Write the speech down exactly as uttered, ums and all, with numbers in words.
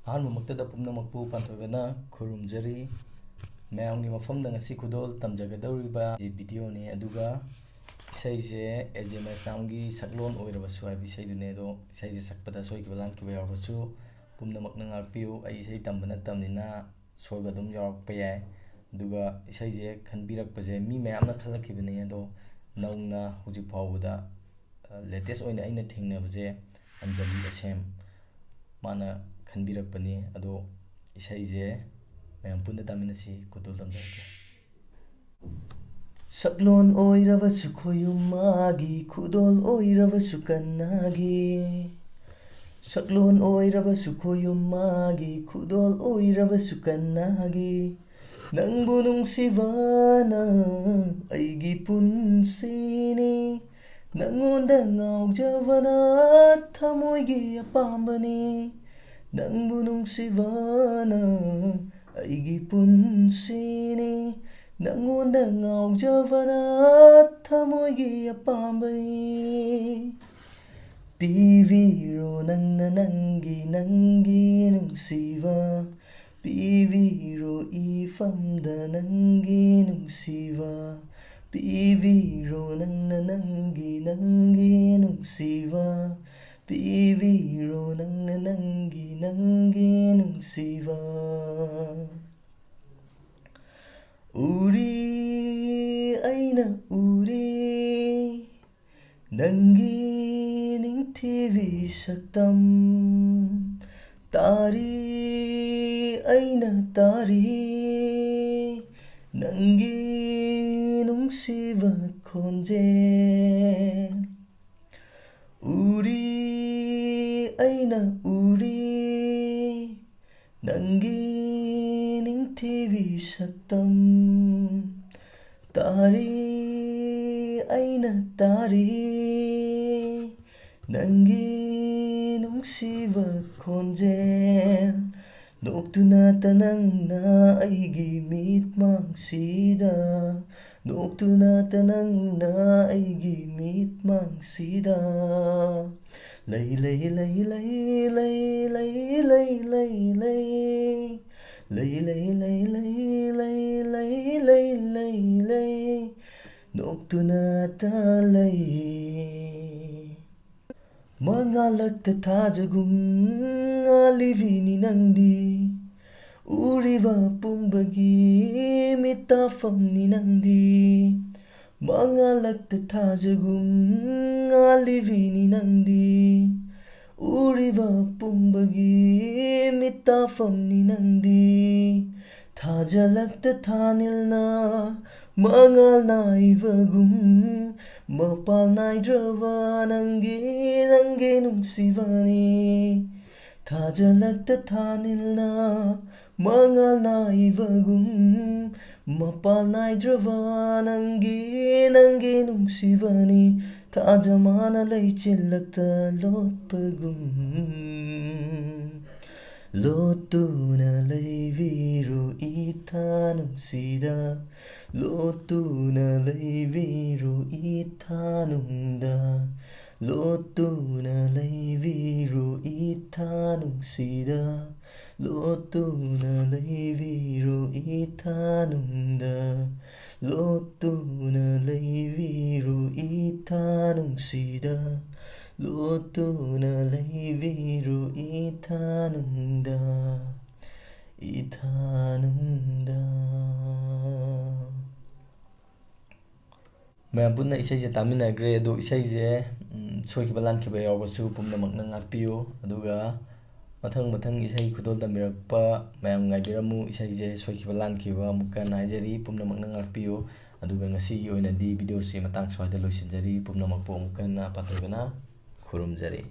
ꯑꯍꯥꯟꯕꯃꯛꯇꯗ ꯄꯨꯝꯅꯃꯛꯄꯨ ꯄꯥꯟꯊꯣꯏꯕꯅ ꯈꯨꯔꯨꯝꯖꯔꯤ꯫ ꯃꯌꯥꯝꯒꯤ ꯃꯐꯝꯗ ꯉꯁꯤ ꯈꯨꯗꯣꯜ ꯇꯝꯖꯒꯗꯧꯔꯤꯕ ꯚꯤꯗꯤꯑꯣꯅꯤ꯫ ꯑꯗꯨꯒ ꯏꯁꯩꯁꯦ ꯑꯦ ꯖꯦ ꯃꯩꯁꯅꯥꯝꯒꯤ ꯁꯛꯂꯣꯟ ꯑꯣꯏꯔꯕꯁꯨ ꯍꯥꯏꯕ ꯏꯁꯩꯗꯨꯅꯦ꯫ ꯑꯗꯣ ꯏꯁꯩꯁꯦ ꯁꯛꯄꯗ ꯁꯣꯏꯈꯤꯕ ꯂꯥꯟꯈꯤꯕ ꯌꯥꯎꯔꯕꯁꯨ ꯄꯨꯝꯅꯃꯛꯅ ꯉꯥꯛꯄꯤꯌꯨ꯫ ꯑꯩ ꯏꯁꯩ ꯇꯝꯕ ꯅꯠꯇꯕꯅꯤꯅ ꯁꯣꯏꯕ ꯑꯗꯨꯝ ꯌꯥꯎꯔꯛꯄ ꯌꯥꯏ꯫ ꯑꯗꯨꯒ ꯏꯁꯩꯁꯦ ꯈꯟꯕꯤꯔꯛꯄꯁꯦ ꯃꯤ ꯃꯌꯥꯝꯅ ꯈꯜꯂꯛꯈꯤꯕꯅꯦ, ꯑꯗꯣ ꯅꯧꯅ ꯍꯧꯖꯤꯛ ꯐꯥꯎꯕꯗ, ꯑ, latest ꯑꯣꯏꯅ ꯑꯩꯅ ꯊꯦꯡꯅꯕꯁꯦ ꯑꯟꯖꯂꯤ ꯑꯁꯦꯝ, ꯃꯥꯅ ꯈꯟꯕꯤꯔꯛꯄꯅꯤ꯫ ꯑꯗꯣ ꯏꯁꯩꯁꯦ ꯃꯌꯥꯝ ꯄꯨꯟꯅ ꯇꯥꯃꯤꯟꯅꯁꯤ꯫ ꯈꯨꯗꯣꯜ ꯇꯝꯖꯔꯛꯀꯦ꯫ ꯁꯛꯂꯣꯟ ꯑꯣꯏꯔꯕꯁꯨ ꯈꯣꯌꯨꯝ ꯃꯥꯒꯤ, ꯈꯨꯗꯣꯜ ꯑꯣꯏꯔꯕꯁꯨ ꯀꯅꯥꯒꯤ? ꯁꯛꯂꯣꯟ ꯑꯣꯏꯔꯕꯁꯨ ꯈꯣꯌꯨꯝ ꯃꯥꯒꯤ, ꯈꯨꯗꯣꯜ ꯑꯣꯏꯔꯕꯁꯨ ꯀꯅꯥꯒꯤ? ꯅꯪꯕꯨ ꯅꯨꯡꯁꯤꯕꯅ ꯑꯩꯒꯤ ꯄꯨꯟꯁꯤꯅꯤ, ꯅꯪꯉꯣꯟꯗ ꯉꯥꯎꯖꯕꯅ ꯊꯃꯣꯏꯒꯤ ꯑꯄꯥꯝꯕꯅꯤ꯫ ꯅꯪꯕꯨ ꯅꯨꯡꯁꯤꯕꯅ ꯑꯩꯒꯤ ꯄꯨꯟꯁꯤꯅꯤ, ꯅꯪꯉꯣꯟꯗ ꯉꯥꯎꯖꯕꯅ ꯊꯃꯣꯏꯒꯤ ꯑꯄꯥꯝꯕꯅꯤ꯫ ꯄꯤꯕꯤꯔꯣ ꯅꯪꯅ ꯅꯪꯒꯤ, ꯅꯪꯒꯤ ꯅꯨꯡꯁꯤꯕ, ꯄꯤꯕꯤꯔꯣ ꯏꯐꯝꯗ ꯅꯪꯒꯤ ꯅꯨꯡꯁꯤꯕ, ꯄꯤꯕꯤꯔꯣ ꯅꯪꯅ ꯅꯪꯒꯤ, ꯅꯪꯒꯤ ꯅꯨꯡꯁꯤꯕ, ꯄꯤꯕꯤꯔꯣ ꯅꯪꯅ ꯅꯪꯒꯤ, ꯅꯪꯒꯤ ꯅꯨꯡꯁꯤꯕ꯫ ꯎꯔꯤ, ꯑꯩꯅ ꯎꯔꯤ, ꯅꯪꯒꯤ ꯅꯤꯡꯊꯤꯕꯤ ꯁꯛꯇꯝ꯫ ꯇꯥꯔꯤ, ꯑꯩꯅ ꯇꯥꯔꯤ, ꯅꯪꯒꯤ ꯅꯨꯡꯁꯤꯕ ꯈꯣꯟꯖꯦꯜ꯫ ꯎꯔꯤ, ꯑꯩꯅ ꯎꯔꯤ, ꯅꯪꯒꯤ ꯅꯤꯡꯊꯤꯕꯤ ꯁꯛꯇꯝ꯫ ꯇꯥꯔꯤ, ꯑꯩꯅ ꯇꯥꯔꯤ, ꯅꯪꯒꯤ ꯅꯨꯡꯁꯤꯕ ꯈꯣꯟꯖꯦꯜ꯫ ꯅꯣꯛꯇꯨꯅꯇ ꯅꯪꯅ ꯑꯩꯒꯤ ꯃꯤꯠꯃꯥꯡꯁꯤꯗ, ꯅꯣꯛꯇꯨꯅꯇ ꯅꯪꯅ ꯑꯩꯒꯤ ꯃꯤꯠꯃꯥꯡꯁꯤꯗ ꯂꯩ, ꯂꯩ, ꯂꯩ, ꯂꯩ, ꯂꯩ, ꯂꯩ꯫ ꯂꯩ ꯂꯩ ꯂꯩ ꯂꯩ ꯂꯩ ꯂꯩ ꯂꯩ ꯂꯩ ꯂꯩ ꯂꯩ ꯂꯩ ꯂꯩ ꯅꯣꯛꯇꯨꯅ ꯇ ꯂꯩ ꯃꯉꯥꯜꯂꯛꯇ ꯊꯥꯖꯒꯨꯝ ꯉꯥꯜꯂꯤꯕꯤꯅꯤ ꯅꯪꯗꯤ ꯎꯔꯤꯕ ꯄꯨꯝꯕꯒꯤ ꯃꯤꯠꯇꯥꯐꯝꯅꯤ ꯅꯪꯗꯤ ꯃꯉꯥꯜꯂꯛꯇ ꯊꯥꯖꯒꯨꯝ ꯉꯥꯜꯂꯤꯕꯤꯅꯤ ꯅꯪꯗꯤ ꯎꯔꯤꯕ ꯄꯨꯝꯕꯒꯤ ꯃꯤꯠꯇꯥꯐꯝꯅꯤ ꯅꯪꯗꯤ ꯊꯥꯖꯜꯂꯛꯇ ꯊꯥꯅꯤꯜꯅ ꯃꯉꯥꯜ ꯅꯥꯏꯕꯒꯨꯝ ꯃꯄꯥꯜ ꯅꯥꯏꯗ꯭ꯔꯕ ꯅꯪꯒꯤ ꯅꯪꯒꯤ ꯅꯨꯡꯁꯤꯕꯅꯤ ꯊꯥꯖꯜꯂꯛꯇ ꯊꯥꯅꯤꯜꯅ ꯃꯉꯥꯜ ꯅꯥꯏꯕꯒꯨꯝ ꯃꯄꯥꯜ ꯅꯥꯏꯗ꯭ꯔꯕ ꯅꯪꯒꯤ ꯅꯪꯒꯤ ꯅꯨꯡꯁꯤꯕꯅꯤ ꯊꯥꯖ ꯃꯥꯅ ꯂꯩꯆꯤꯜꯂꯛꯇ ꯂꯣꯠꯄꯒꯨꯝ ꯂꯣꯠꯇꯨꯅ ꯂꯩꯕꯤꯔꯣ ꯏꯊꯥ ꯅꯨꯡꯁꯤꯗ ꯂꯣꯠꯇꯨꯅ ꯂꯩꯕꯤꯔꯣ ꯏꯊꯥ ꯅꯨꯡꯗ ꯂꯣꯠꯇꯨꯅ ꯂꯩꯕꯤꯔꯣ ꯏꯊꯥ ꯅꯨꯡꯁꯤꯗ ꯂꯣꯠꯇꯨꯅ ꯂꯩꯕꯤꯔꯣ ꯏꯊꯥ ꯅꯨꯡꯗ ꯂꯣꯠꯇꯨꯅ ꯂꯩꯕꯤꯔꯣ ꯏꯊꯥ ꯅꯨꯡꯁꯤꯗ ꯂꯣꯠꯇꯨꯅ ꯂꯩꯕꯤꯔꯣ ꯏꯊꯥ ꯅꯨꯡꯗ ꯏꯊꯥ ꯅꯨꯡꯗ ꯃꯌꯥꯝ ꯄꯨꯟꯅ ꯏꯁꯩꯁꯦ ꯇꯥꯃꯤꯟꯅꯈ꯭ꯔꯦ꯫ ꯑꯗꯣ ꯏꯁꯩꯁꯦ, ꯎꯝ, ꯁꯣꯏꯈꯤꯕ ꯂꯥꯟꯈꯤꯕ ꯌꯥꯎꯔꯕꯁꯨ ꯄꯨꯝꯅꯃꯛꯅ ꯉꯥꯛꯄꯤꯌꯨ꯫ ꯑꯗꯨꯒ ꯃꯊꯪ ꯃꯊꯪ ꯏꯁꯩ ꯈꯨꯗꯣꯜ ꯇꯝꯕꯤꯔꯛꯄ ꯃꯌꯥꯝ ꯉꯥꯏꯕꯤꯔꯝꯃꯨ꯫ ꯏꯁꯩꯁꯦ ꯁꯣꯏꯈꯤꯕ ꯂꯥꯟꯈꯤꯕ ꯑꯃꯨꯛꯀ ꯍꯟꯅ ꯍꯥꯏꯖꯔꯤ, ꯄꯨꯝꯅꯃꯛꯅ ꯉꯥꯛꯄꯤꯌꯨ꯫ ꯑꯗꯨꯒ ꯉꯁꯤꯒꯤ ꯑꯣꯏꯅꯗꯤ videoꯁꯤ ꯃꯇꯥꯡ ꯁ꯭ꯋꯥꯏꯗ ꯂꯣꯏꯁꯤꯟꯖꯔꯤ꯫ ꯄꯨꯝꯅꯃꯛꯄꯨ ꯑꯃꯨꯛꯀ ꯍꯟꯅ ꯄꯥꯟꯊꯣꯏꯕꯅ ꯈꯨꯔꯨꯝꯖꯔꯤ꯫